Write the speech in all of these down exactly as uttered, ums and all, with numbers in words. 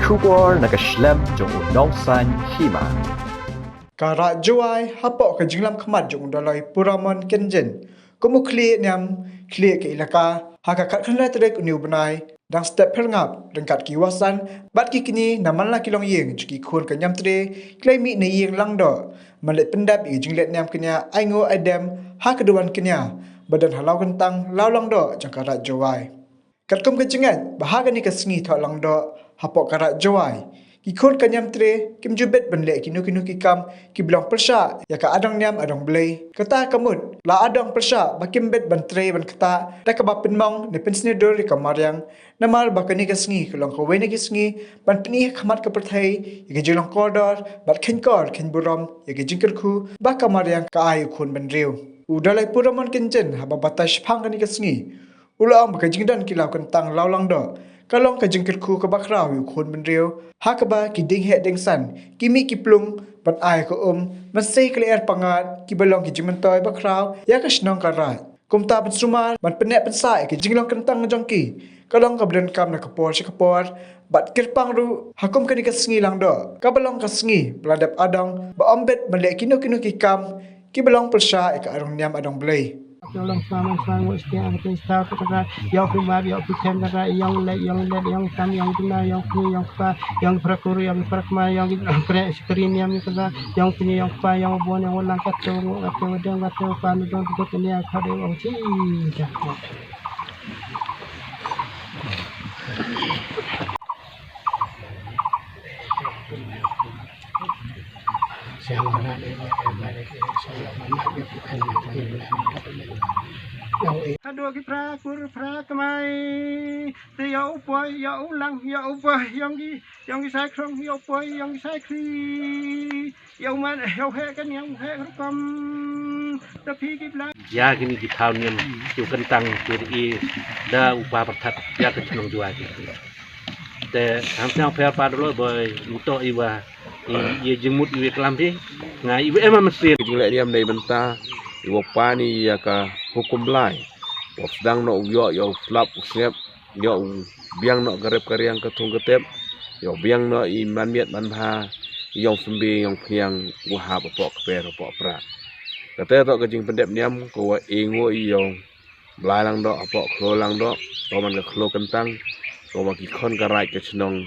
Khubor na ka shlem jong u Nongsaiñ Hima. Ka Raid Jowai hapoh ka jinglam khmat jong u Dalai Puramon Kynjin kum u khlieh niam khlieh ka ilaka ha ka khatkhyndai tarik u ni u bnai dang step pyrngap ryngkat ki wasan bad ki kñi na man la ki longïing jong ki khun ka Niamtre ki la mih na ïing Langdoh ban leit pyndep ïa ka jingleh niam kñia ainguh aidem ha ka duwan kñia ba don ha Lawkyntang Lawlangdoh jong ka Raid Jowai. Katkum ka jingngeit ba ha kane ka sngi Thoh Langdoh hapoh ka Raid Jowai, ki khun ka Niamtre kim ju bit ban leh kino kino ki kam kiba long pyrshah ïa ka adong niam adong blei. Kata ka mut la adong pyrshah ba kim bit ban trei ban ktah da kaba pynmong ne pynsniew dur ïa ka mariang. Namar ba kane ka sngi ka long kawei na ki sngi ban pyni ha khmat ka pyrthei ïa ka jinglong kordor bad kheiñ kor kheiñ burom ïa ka jingkyrkhu ba ka mariang ka ai u khun bynriew. U Dalai Puramon Kynjin haba batai shaphang kane ka sngi u la ong ba ka jingdon ki Lawkyntang Lawlangdoh ka long ka jingkyrkhu kaba khraw ïa u khun bynriew ha kaba ki dieng heh dieng san ki mih ki plung ban ai ka um ban sei ka lyer pyngngad kiba long ki jingmyntoi ba khraw ïa ka shnong ka raid. Kumta ban sumar ban pynneh pynsah ïa ka jinglong kyntang jong ki ka long kaba donkam na ka por sha ka por bad kyrpang ruh ha kum kane ka sngi Langdoh kaba long ka sngi ba la dep adong ba ym bit ban leh kino kino ki kam kiba long pyrshah ïa ka adong niam adong blei. Ïa u long sma man sma nguh stia ka tin sta ka ra ïa u phi mar ïa u phi them ka ra ïa u leh ïa u leh ïa u tam ïa u duna ïa u kñi ïa u kpa ïa u phra kur ïa u phra kma ïa u pre skri niam ïa ka ra ïa u kñi ïa u kpa ïa u bon ïa u lang ka tu nguh ka tu deng ka tu pa ni dong tu tu ni ka de u chi ja. Haduh ki phra kur phra kmai te ïa u poi ïa u lang ïa u poi ïong ki ïong ki sai krong ïa u poi ïong ki sai kri ïa u man ïa u he kan ïa u he rukom te phi ki bla. Ïa kini ki thaw niam ki kyntang ki ri da u pa pyrthat ïa ka chnong jua ki. Te ham sñiaw pher pa dolo boi nto iwa i jingmut iwa klam phi nga iwa ema mesti. Jingleh niam nei bynta iwa pa ni ïa ka hukum blai. Wa sdang no u ïoh ïa u slap u sngep ïoh u biang no ka rep ka riang ka thung ka tep ïoh biang no i man miat man bha ïong sumbi ïong phiang u hap apoh kper apoh pra. Kate to ka jingpyndep niam ko wa i ngo i ïong Blai Langdoh hapoh Khloo Langdoh, ko man ka khloo kyntang, ko ma ki khon ka raid ka chnong.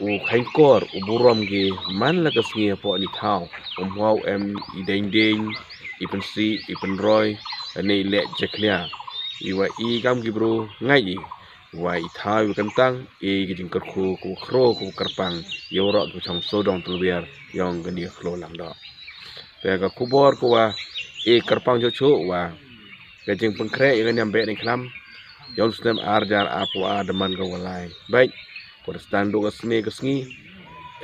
U kheiñ kor u burom ki man la ka sngi hapoh ni thaw, um hau em i deng deng, i pynsi, i pynroi, ne i leh jakhlia. I wa i kam ki bru ngai i, wa i thaw i wa kyntang, i ki jingkyrkhu, ko khroo, ko kyrpang, i wa rok ko chong sodong tulwer, yong ka ni Khloo Langdoh. Te ka khubor ko wa, i kyrpang jocho wa, ka jingpynkhreh ïa ka niam beh ni khlam. Ïong snem ar jar ar phew ar da man ka walai. Bait. Ko da sdang duh ka sngi ka sngi.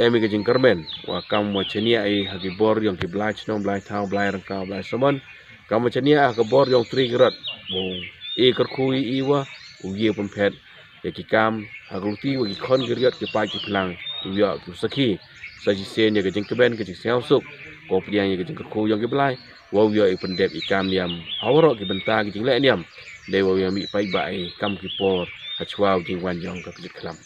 Em ïa ka jingkyrmen wa kam wa chaniah ïa ha ki bor ïong ki blai chnong blai thaw blai rangkaw blai samon. Kam wa chaniah ha ka bor ïong tri ki rot. Bo i kyrkhu i i wa u ïa pynphet. Ïa ki kam ha ka luti wa ki khon ki riot ki paid ki phlang u ïoh ki sakhi. Sa shisien ïa ka jingkmen ka jingsngewsuk ko pdiang ïa ka jingkyrkhu ïong ki blai wa u ïoh i pyndep i kam niam ha waroh ki bynta ki jingleh niam. Dei wa u ïoh mih paidbah i kam ki por ha chwa u jingwan ïong ka kjut khlam.